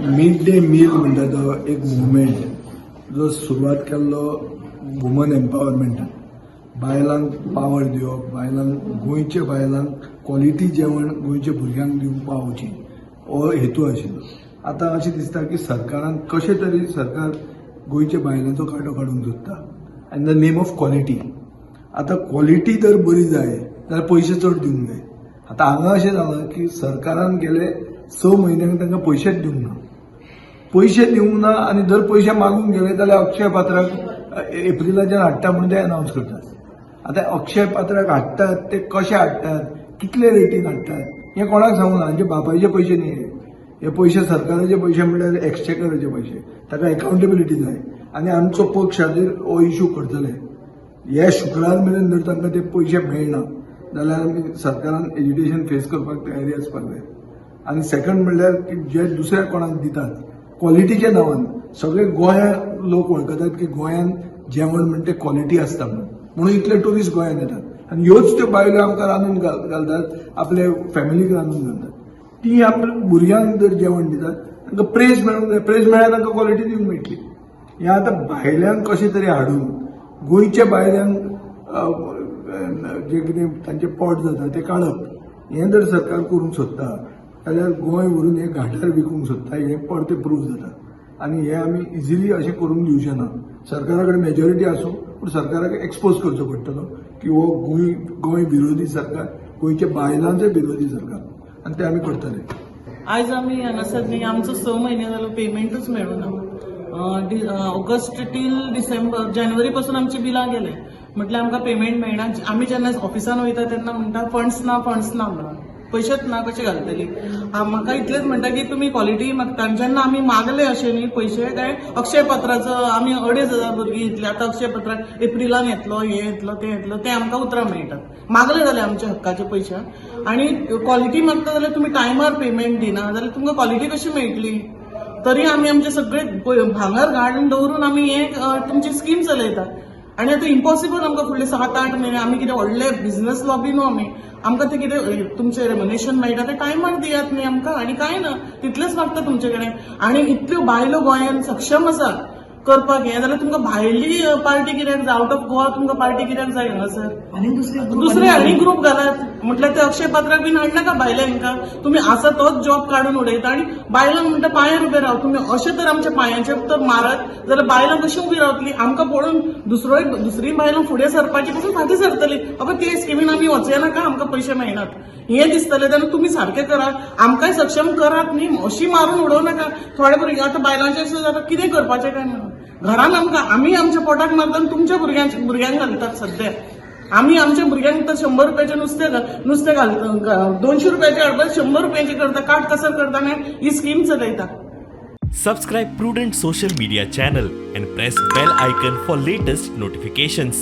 Mid day meal म्हणटा तो एक मुवमेंट जो सुरवात केल्लो वुमन एम्पावरमेंटान. बायलांक पावर दिवप, बायलांक, गोंयच्या बायलांक क्वॉलिटी जेवण गोंयच्या भुरग्यांक दिवंक पावची हो हेतू आशिल्लो. आतां अशें दिसता की सरकारान कशें तरी सरकार गोंयच्या बायलांचो कांटो काडूंक सोदता in the name of quality. आतां क्वॉलिटी जर बरी जाय जाल्यार पयशे चड दिवंक जाय. आतां हांगा अशें जालां की सरकारान गेले 6 म्हयन्यांक तांकां पयशेच दिवंक ना. पयशे दिवंक ना आनी जर पयशे मागूंक गेले जाल्यार अक्षय पात्राक एप्रिलाच्यान हाडटा म्हणून ते अनावन्स करतात. आतां अक्षय पात्राक हाडटात ते कशे हाडटात, कितले रेटीन हाडटात, हें कोणाक सांगूं ना. हांचे बापायचे पयशे न्ही हे. हे पयशे सरकाराचे पयशे, म्हणल्यार एक्सचेकराचे पयशे. ताका एकाउंटेबिलिटी जाय आनी आमचो पक्ष हाजेर हो इशू करतले. हे शुक्रार मेरेन जर तांकां ते पयशे मेळना जाल्यार आमी सरकारान एजिटेशन फेस करपाक तयारी आसपाक जाय. आनी सेकंड म्हणल्यार की जे दुसऱ्या कोणाक दितात क्वॉलिटीच्या नांवान, सगळे गोंया लोक वळखतात की गोंयांत जेवण म्हणटे क्वॉलिटी आसता म्हणून. म्हणून इतले ट्युरिस्ट गोंयांत येतात आनी ह्योच त्यो बायलो आमकां रांदून घालतात, आपले फॅमिलीक रांदून घालतात. ती आपल्या भुरग्यांक जर जेवण दितात, तांकां प्रेज मेळूंक जाय. प्रेज मेळ्ळ्यार तांकां क्वॉलिटी दिवंक मेळटली. हें आतां भायल्यांक कशें तरी हाडून गोंयच्या बायलांक जे कितें तांचें पोट जाता तें काडप, हें जर सरकार करूंक सोदता जाल्यार गोंय व्हरून हें घाटार विकूंक सोदता हें परतें प्रूव जाता आनी हें आमी इजिली अशें करूंक दिवचें ना. सरकारा कडेन मेजॉरिटी आसूं, पूण सरकाराक एक्सपोज करचो पडटलो की हो गोंय विरोधी सरकार, गोंयच्या बायलांचे विरोधी सरकार आनी ते आमी करतले. आयज आमी हांगासर न्ही, आमचो 6 म्हयने जालो पेमेंटूच मेळूना. ऑगस्ट टील डिसेंबर, जानेवारी पासून आमची बिलां गेले. म्हटल्यार आमकां पेमेंट मेळना. आमी जेन्ना ऑफिसान वयता तेन्ना म्हणटा फंड्स ना, फंड्स ना म्हणून. पयशेच ना, कशे घालतली? म्हाका इतलेंच म्हणटा की तुमी क्वॉलिटी मागता आनी जेन्ना आमी मागले अशे न्ही पयशे, काय अक्षय पात्राचो आमी 2500 भुरगीं इतले, आतां अक्षय पात्राक एप्रिलान येतलो, हें येतलो, तें येतलो, तें आमकां उतरां मेळटात. मागले जाल्यार आमच्या हक्काचे पयशे आनी क्वॉलिटी मागता जाल्यार तुमी टायमार पेमेंट दिना जाल्यार तुमकां क्वॉलिटी कशी मेळटली? तरी आमी आमचे सगळे भांगर घालून दवरून आमी हे तुमची स्कीम चलयता आनी आतां इम्पॉसिबल आमकां फुडले 7-8 म्हयने. आमी कितें व्हडले बिझनस लॉबी न्हू आमी. आमकां ते कितें तुमचें रेम्युनरेशन मेळटा तें टायमार दियात न्ही आमकां. आनी कांय ना, तितलेंच मागता तुमचे कडेन. आनी इतल्यो बायलो गोंयांत सक्षम आसा करपाक हें, जाल्यार तुमकां भायली पार्टी कित्याक जाय? आवट ऑफ गोवा तुमकां पार्टी कित्याक जाय हांगासर? आनी दुसरे दुसरे आनी ग्रुप घालात. म्हटल्यार ते अक्षय पात्राक बीन हाडनाका भायले हांकां. तुमी आसा तोच जॉब काडून उडयता आनी बायलांक म्हणटा पांयार उबे राव तुमी. अशें तर आमच्या पांयांचेर तर मारत जाल्यार बायलां कशीं उबी रावतली? आमकां पळोवन दुसरोय दुसरी बायलां फुडें सरपाची पसून फाटीं सरतली. बाबा, ते स्किमीन आमी वचया नाका, आमकां पयशे मेळनात हें दिसतलें. तेन्ना तुमी सारकें करात, आमकांय सक्षम करात न्ही. अशी मारून उडोवं नाका थोडे भुरगे. आतां बायलांचें अशें जाता, कितें करपाचें काय म्हणून. घरान आमकां आमी आमच्या पोटाक मारता आनी तुमच्या भुरग्यांक घालतात. सध्या आमी आमच्या भुरग्यांक तर 100 रुपयाचें नुस्तें घालता, 200 रुपयाचें हाडपाक 100 रुपयाचें करता, काट कसर करता आनी ही स्कीम चलयता. Subscribe Prudent Social Media channel and press bell icon for latest notifications.